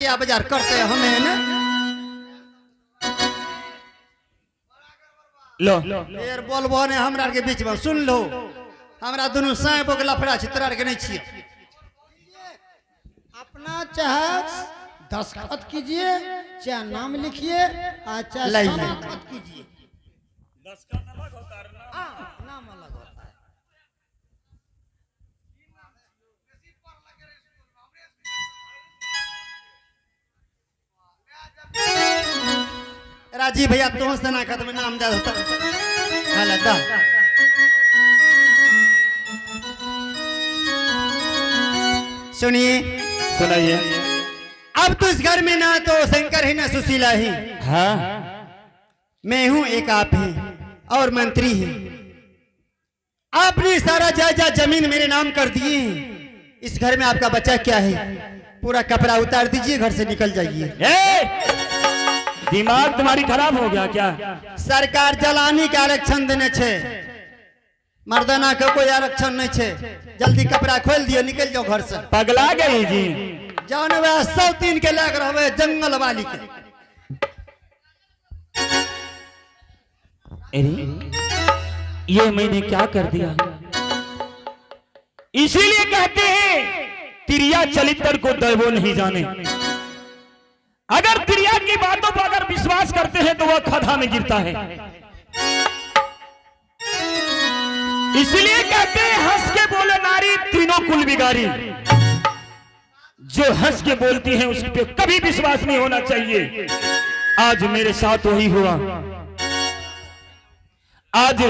क्या बाजार करते हैं हमें ना। लो। फेर बोलबो ने हमरा आर के बीच में, सुन लो, हमरा दुनू साँप के लफड़ा छै, तोरा आर के नहीं छियै। अपना चाहे दस्तखत कीजिए, चाहे नाम लिखिए आ चाहे लाइए। शनाखत कीजिए। हाँ, नाम अलग होता है। राजीव भैया, तोह शनाखत में नाम दे होता। हाँ, दा। सुनिए। सुनाइए। अब तो इस घर में ना तो शंकर ही ना सुशीला ही। हाँ। मैं हूं एक, आप ही और मंत्री ही। आपने सारा जायदाद जमीन मेरे नाम कर दिए हैं। इस घर में आपका बच्चा क्या है? पूरा कपड़ा उतार दीजिए, घर से निकल जाइए। ए! दिमाग तुम्हारी खराब हो गया क्या? सरकार जलानी के आरक्षण देने छे, मर्दाना के कोई आरक्षण नहीं छे। जल्दी कपड़ा खोल दियो, निकल जाओ घर से। पगला गई जी। जान वह 103 के लाग रहे जंगल वाली के। अरे, ये मैंने क्या कर दिया? इसीलिए कहते हैं, तिरिया चरित्र को दैवो नहीं जाने। अगर तिरिया की बातों पर अगर विश्वास करते हैं तो वह खदा में गिरता है। इसलिए कहते हैं, हंस के बोले नारी तीनों कुल बिगारी। जो हंस के बोलती हैं उस पे कभी विश्वास नहीं होना चाहिए। आज मेरे साथ वही हुआ। आज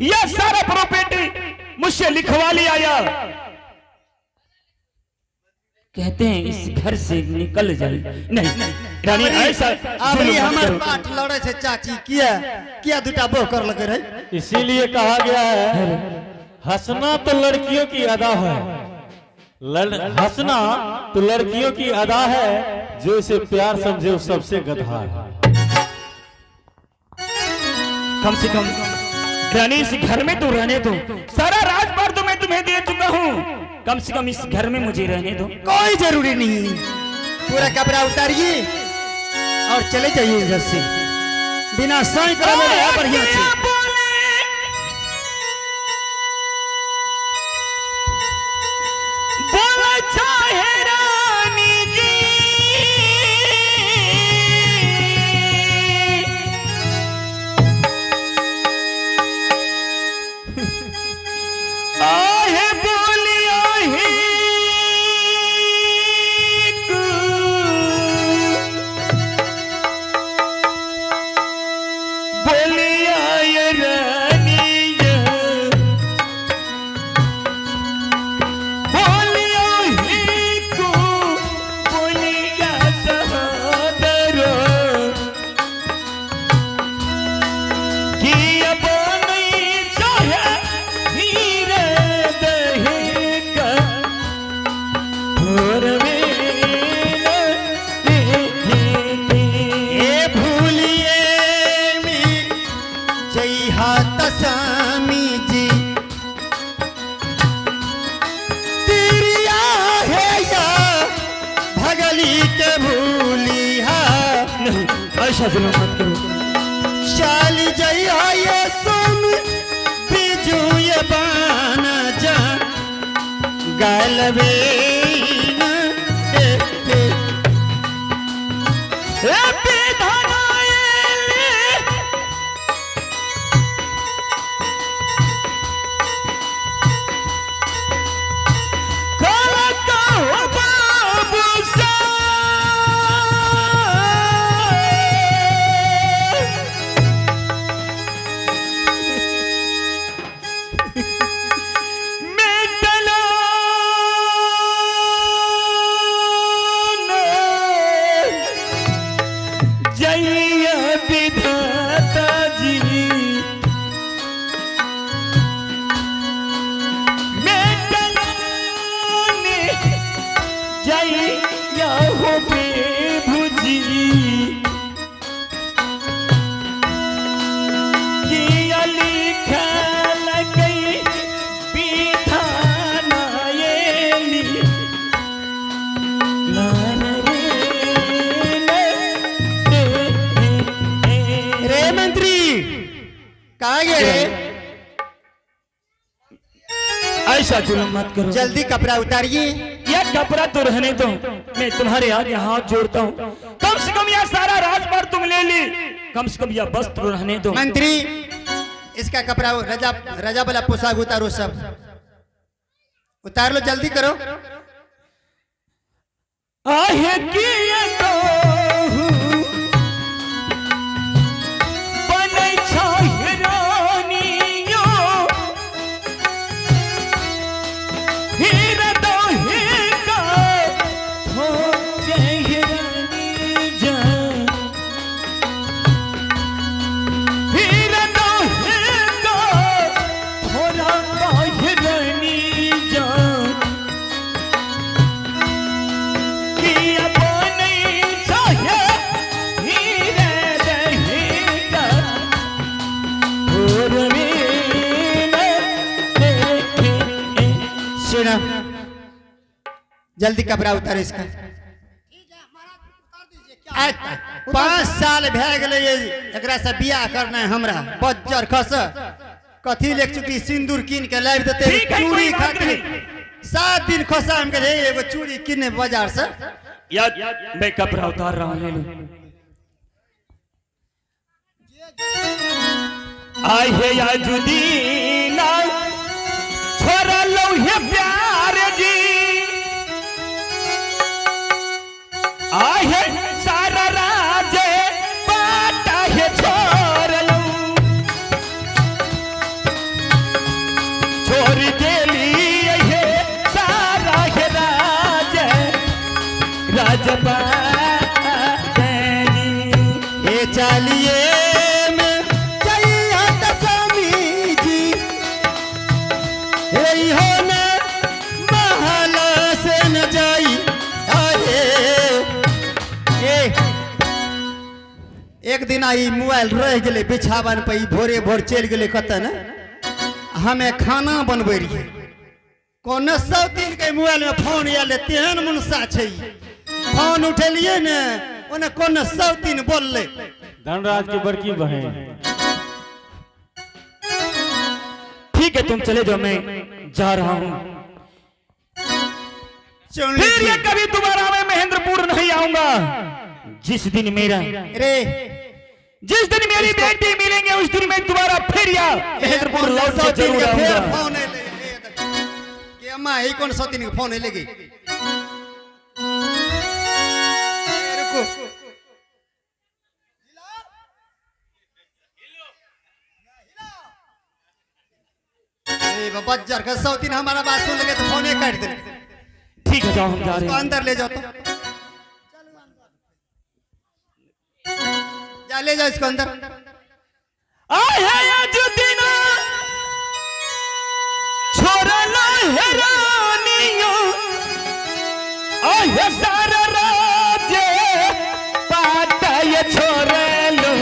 यह सारा प्रॉपर्टी मुझसे लिखवा लिया आया। कहते हैं इस घर से निकल जाए। नहीं रानी, ऐसा अबरी जुल्म मत हमर करो। पाट लड़े छे चाची, किया किया दुटा बोह कर लगे रहे। इसीलिए कहा गया है, हंसना तो लड़कियों की अदा है, हंसना तो लड़कियों की अदा है, जो इसे प्यार समझे वो सबसे गधा है। कम से कम रानी, इस घर में तो रहने दो। सारा राजपाट तो मैं तुम्हें दे चुका हूँ, कम से कम इस घर में मुझे रहने दो। कोई जरूरी नहीं, पूरा कपड़ा उतारिए और चले जाइए इधर से। बिना साइन करावे बढ़िया छे। बोला चाहे रानी जी, आहे बोलिया ही बोलिया ये रानी, बोलिया ही को बोलिया सहोदरो कि अब नहीं चाहे हीरे दही का भोर में न देखेंगे। ए भूलिए में जइहा तसामी जी, तिरिया है या भगली के भूलिहा। नहीं, ऐसा जुल्म मत करो। चल जइहा ये सुन बिजू ये बान जा गलबे न देखे। ए बेधनाएले, काला काहो बाबू सा, मेटलो न। ऐसा जुल्म मत करो। जल्दी कपड़ा उतारिए। यह कपड़ा तो रहने दो, मैं तुम्हारे आगे हाथ जोड़ता हूँ, कम से कम यह सारा राजपाट तुम ले ली, कम से कम यह वस्त्र रहने दो। मंत्री, इसका कपड़ा रजा रजा वाला पोशाक उतारो, सब उतार लो, जल्दी करो। आहे किया कहू बनै छै रानियो, हीरा दही का हो जय रानी जान। हीरा दही का थोड़ा रानी जान। किया बनै छै हीरा दही का भोर में देखे। सुनो, जल्दी कपड़ा उतारो इसका। ठीक है महाराज, उतार दीजिए क्या? आइ 5 साल भए गेलै एकरा से बियाह करना हमरा। बज्जर खस कथी ले चुकी सिंदूर कीन के लाबि देते, ठीक है, चूड़ी कोई बात खातिर नहीं। 7 दिन खोसा हम के एगो चूड़ी किने बाजार से। या मैं कपड़ा उतार रहा हूं, ले लो। आए हे याजुदीना छोरा लो हे प्यार जी, आए हे सारा राज बाटा हे छोड़ लो, छोड़ देली हे सारा हे राज राजपाट जी। हे चालिए में जइहा त स्वामी जी, हे हो न महल से न जाई। अरे ए एक दिन आई मोबाइल रह गेलै बिछावन पर, ई भोरे भोर चलि गेलै कतऽ ने। हमे खाना बनबै रहियै, कोनो सौ दिन के मोबाइल में फोन आयल, तेहन मुनसा छै ई। फोन उठेलियै ने, ओने कोनो सौ दिन बोललै। धनराज की बड़की बहन। ठीक है, तुम चले जाओ, मैं जा रहा हूं। चुन फिर ये लीजिए। कभी दोबारा मैं महेंद्रपुर नहीं आऊंगा। जिस दिन मेरा रे जिस दिन मेरी बेटी मिलेंगे, उस दिन मैं दोबारा फिर या महेंद्रपुर लौट सौ के दिन जरूर के फेर आऊंगा। फोन एलै। हे देख। के अम्मा, ई कोन सौ दिन के फोन एलै गे? ए, रुको। ए बज्जर के सौ दिन हमारा बात सुन लगे तो फोने काट दे। ठीक है, जाओ, हम जा रहे तो हैं। अंदर ले जाओ, तो जा, ले जाओ इसको अंदर। आए है अजुद्दीन छोड़ना है रानियों, आए सारा राज पाटय छोड़लू,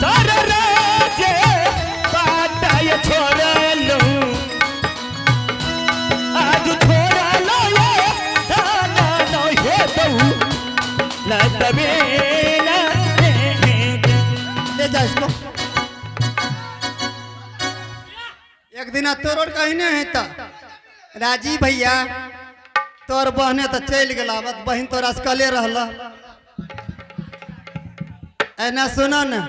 सारा राज पाटय छोड़लू, आज छोड़लो ये दाना नो हे बहू लतबेला। ले जा इसको। एक दिन तोर कहीं नहीं है त राजीव भैया, तोर बहने तो चलि गेला, बस बहिन तोरा से कले रहल। एना सुनो ने,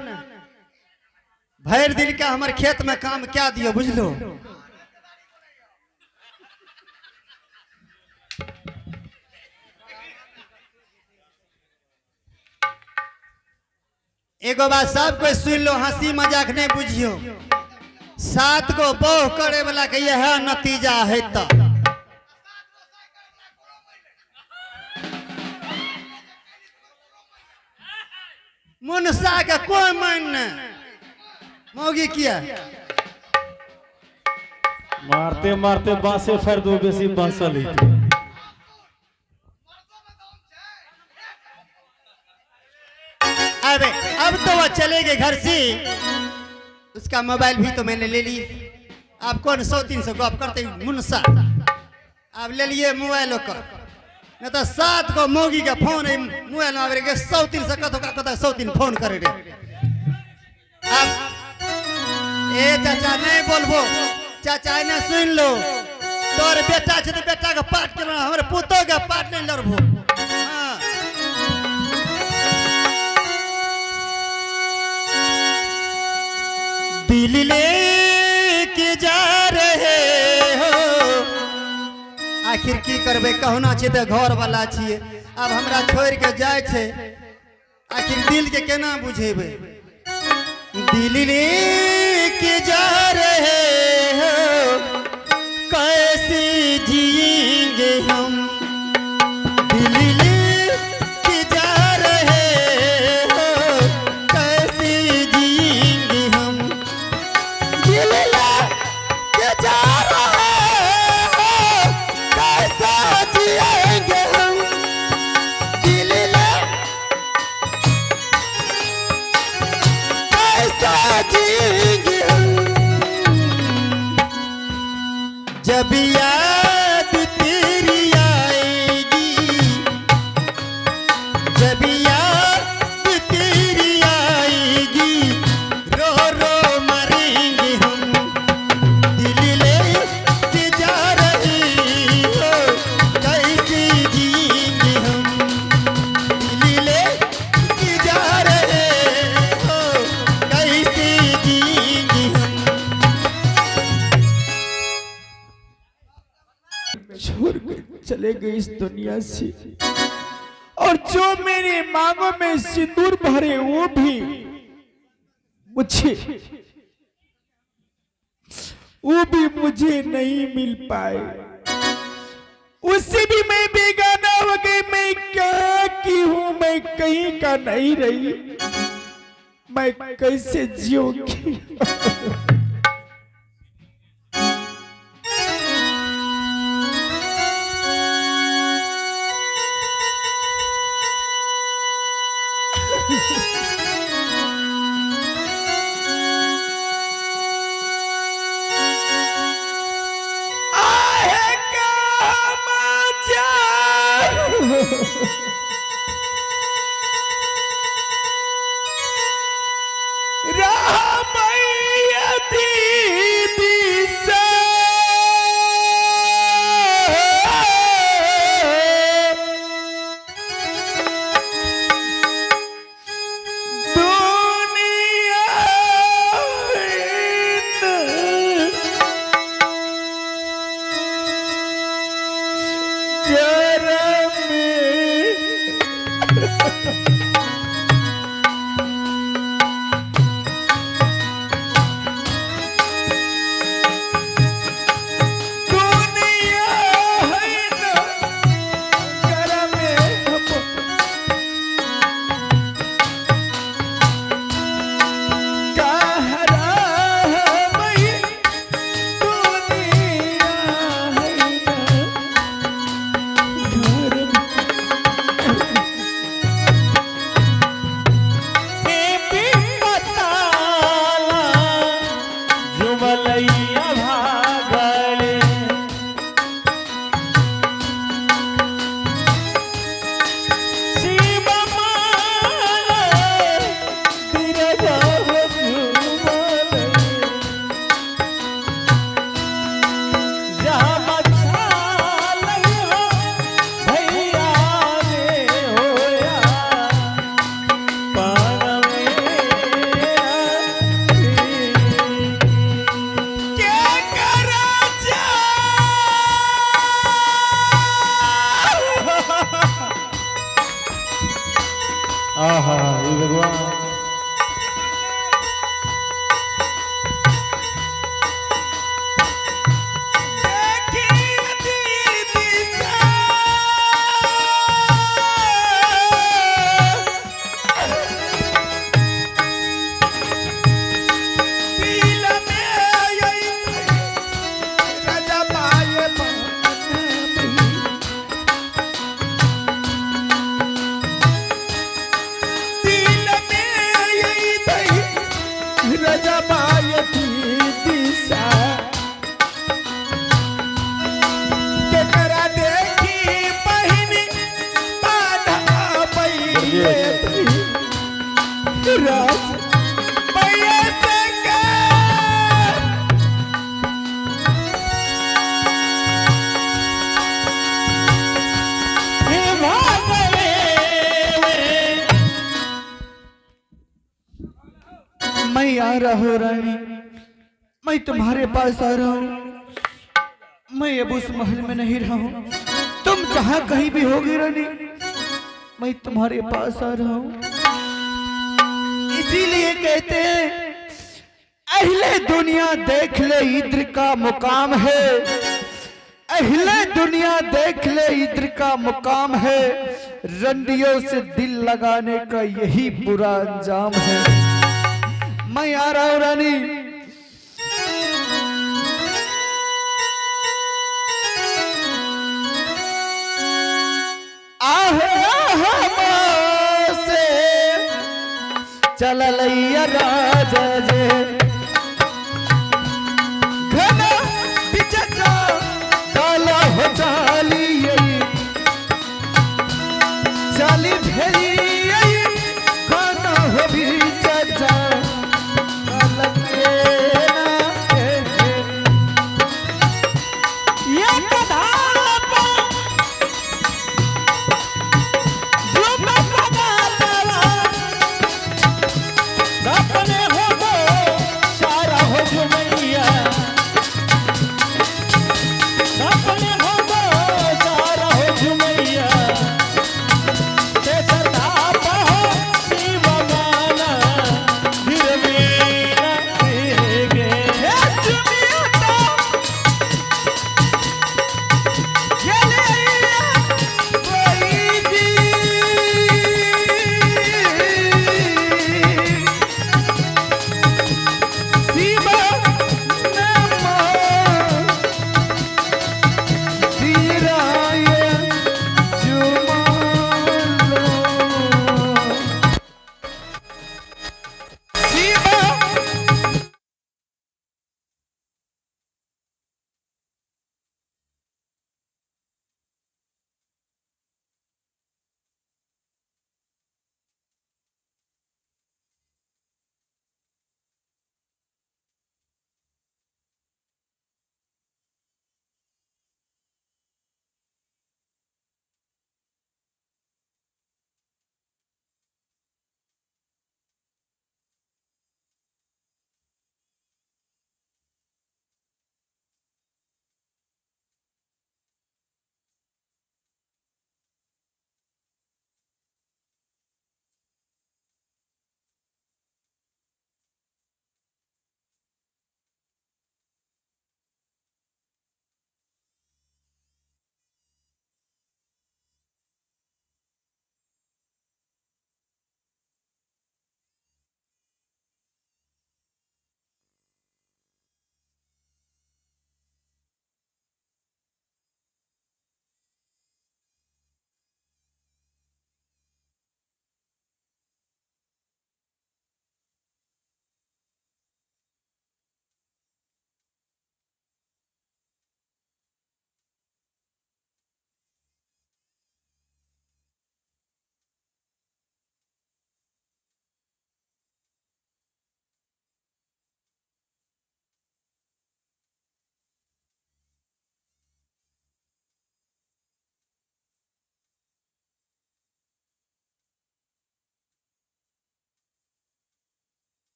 भरि दिन के हमर खेत में काम क्या दियो, बुझलो? एगो बात सब कोई सुन लो, हंसी मजाक नहीं बुझियो। सात गो बहु करे वाला के यह नतीजा है। त मुनसा के कोई मान नहीं, मौगी किया। मारते मारते बांसे फेर दो, बेसी बांसल ही। अबे अब तो वह चले गए घर से, उसका मोबाइल भी तो मैंने ले ली। आप कौन सौ तीन सौ गप करते मुनसा? अब ले लिए मोबाइल ओकर, नहीं तो सात गो मौगी के फोन है मोबाइल में आबे के, 103 सौ कतो कतो 103 फोन करे रे। अब ए चाचा, नहीं बोलबो। चाचा ने सुन लो, तोर बेटा छै तऽ बेटा के पाट के हमर पुतोह के पाट नहीं लड़बो। हाँ। दिल लेके जा रहे हो, आखिर की करबै, कहुना छियै तऽ घर वाला छियै, आब हमरा छोड़ि के जाइ छै, आखिर दिल के केना बुझेबै। दिल लेके जा रहे हो, कैसे जिएंगे हम, दिल लेके जा रहे हो, कैसे जिएंगे हम, दिल लेके जा रहे हो, कैसे जिएंगे हम, दिल ले कैसे जिएंगे हम, जब याद तेरी आएगी, जब याद तेरी आएगी, रो रो मरेंगे हम, दिल लेके जा रही हो, कैसे जिएंगे हम, दिल लेके जा रहे हो, कैसे जिएंगे हम। छोड़ कर चले गए इस दुनिया से, और जो मेरे मांगों में सिंदूर भरे वो भी मुझे, वो भी मुझे नहीं मिल पाए, उससे भी मैं बेगाना हो गई। मैं क्या की हूं, मैं कहीं का नहीं रही, मैं कैसे जीऊंगी। आहे का मजा। रामैया दीदी से दुनिया गरम। दुनिया है न गरम। कहरा मई दुनिया है न घर पताला जुमलैया भागले, शिव माला बिरजा जुमलै, जहाँ मछाल हो भैया रे होया के करा जा। आहा हे भगवान। देखी दीदी से दिल में आई राजा पाए दिल में आई राजा पाए दीदी सा केकरा देखी पहिनी बाधा पहिले राज पैसे के। मैं आ रहा हूँ रानी, मैं तुम्हारे पास आ रहा हूँ। मैं अब उस महल में नहीं रहा हूँ, तुम जहाँ कहीं भी होगी रानी, मैं तुम्हारे पास आ रहा हूँ। इसीलिए कहते हैं, अहले दुनिया देख ले इद्र का मुकाम है, अहले दुनिया देख ले इद्र का मुकाम है, रंडियों से दिल लगाने का यही बुरा अंजाम है। मैं आ रहा हूं रानी। आह से चललैया राजा जे घना बिचचा काला हो चाली, चाली भेली।